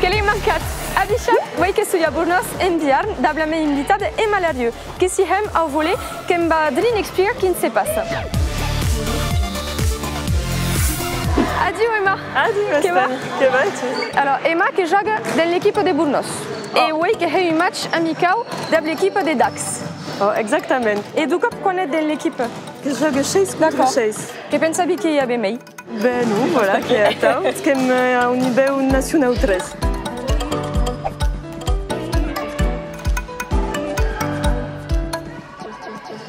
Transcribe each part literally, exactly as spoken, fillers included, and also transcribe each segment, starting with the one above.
Que l'ai mancat! Adishatz, uei que soi a Bornòs en Biarn dab la mia invitada Emma Larieux. Que s'i hèm au volei, que'm va drin explicar quin se passa. Adiu Emma! Adiu Estelle, que va e tu? Alors, Emma que jòga dens l'equipa de Bornòs. E uei que hè un match amicau dab l'equipa de Dax. Oh, exactament. E deu còp quant ètz dens l'equipa? Que jòga sheis contra sheis. Que pensavi que i avè mei. Ben non, voilà, que atau, qu'èm, eh, au nivèu nacionau tres.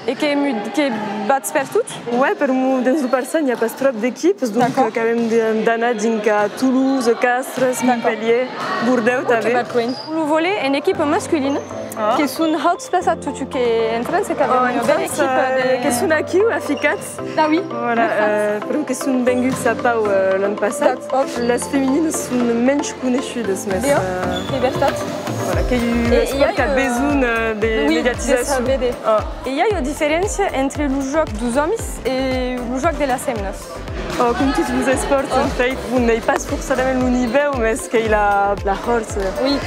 E que mu-, que vatz pertot? Ouais, per'mor dens lo Parçan i a pas tròp d'equipas, donc, eh, qu'avem de, d'anar dinc a Toulouse, Castres, Montpelhièr, Bordèu tanben. Lo volei en equipa masculina, que son hauts plaçats, totun, que en França qu'avem ua bèra equipa de... Que son aquiu aficats. Ah oui, voilà, eh, per'mor que son venguts a Pau, eh, l'an passat. Las femininas son mensh coneishudas, mes, eh, qu'ei vertat. Voilà, qu'ei un espòrt qu'a besonh, eh, de mediatizacion. E i a ua diferéncia entre lo jòc deus òmis e lo jòc de las hemnas. Oh, com tots los espòrts, en fèit, bon, n'ei pas forçadament lo nivèu, mes qu'ei la, la hòrça, eh,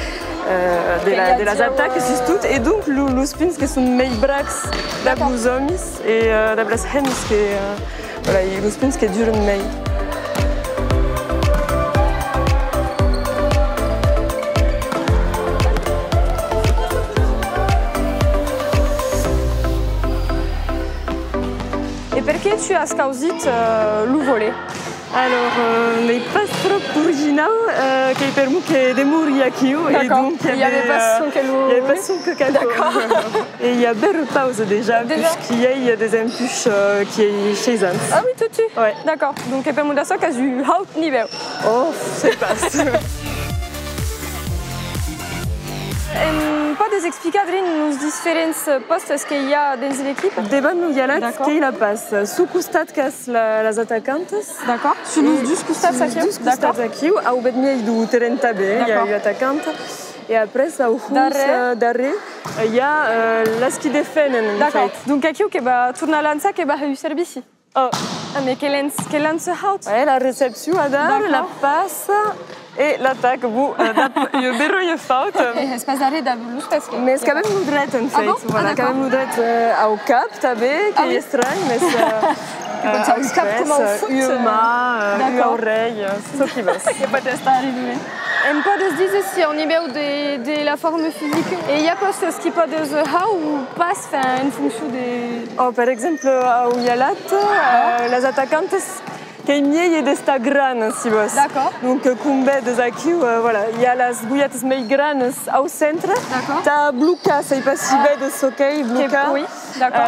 de la, de las atacas, sustot, e donc lo, los punts que son mei bracs dab los òmis e, eh, dab las hemnas que, eh, voilà, e los punts que duran mei. E perqué tu as causit, eh, lo volei? Alors, eh, n'ei pas tròp originau, eh, qu'ei per'mor que demori aquiu, e donc i avè pas sonque lo... I avè pas sonque qu'aquò. E i a bèra pausa dejà, puishque i ei desempuish, eh, qu'i ei sheis ans. Ah oui, totun? Ouais. D'acòrd. Donc, qu'ei per'mor d'açò qu'as un haut nivèu. Oh, sèi pas. Em pòdes explicar drin los diferents pòstes que i a dens l'equipa? Debant lo hialat, qu'ei la pas. Suu costat qu'as la, las atacantas. D'acòrd. Sus los dus costats aquiu? Sus dus costats aquiu, au bèth miei deu terren tanben, i a ua atacanta. E après, au hons, eh, darrèr, eh, i a, eh, las qui defenen, en fèit. D'acòrd. Donc aquiu que va tornar lançar, que va hèr un servici. Oh. Ah, mes que lança, que lança haut. Ouais, la recepcion, adara, la passa e l'ataca. Bon, eh, dab ua bèra ua faut. E hès pas arren dab los pès, que... Mes qu'avem lo dret, en fèit. Ah bon? Voilà, qu'avem lo dret, eh, au cap, tanben, qu'ei estranh, mes, eh, au cap, coma au foot, ua man, eh, ua aurelha, eh, çò qui vòs. Que pòt estar arren, oui. Em pòdes díser si au nivèu de, de la forma fisica, e i a còsas qui pòdes har o pas, enfin, en foncion de... Oh, per exemple, au hialat, eh, las atacantas, qu'ei mielhs d'estar granas, si vòs. D'acòrd. Donc, eh, com vedes aquiu, eh, voilà, i a las goiatas mei granas au centre. D'acòrd. Tà blocar, sèi pas si vedes çò qu'ei blocar. Oui, d'acòrd.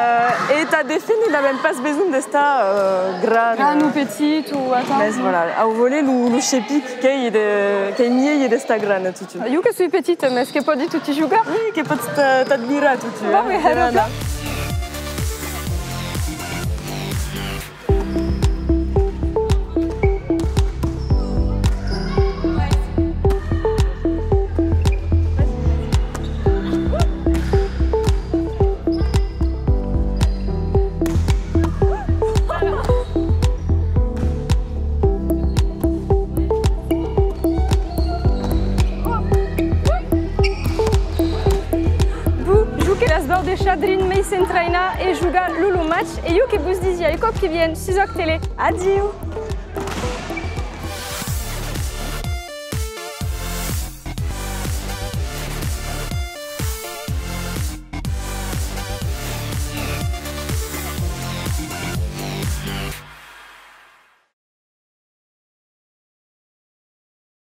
Eh, e tà deféner n'avem pas besonh d'estar, eh, gran. Gran o petit o atau. Mes, voilà, au volei lo, lo chepic qu'ei de, qu'ei mielhs d'estar gran, totun. Jo que soi petita, mes que pòdi totun jogar? Oui, que pòts t'a-, t'admirar, totun. Bon, eh, mes, eh, hèm-lo plan. Bon, jo que las vau deishar drin mei s'entrainar e jogar lo, lo match, e jo que vos disi au còp que vien sus Òc Tele. Adiu!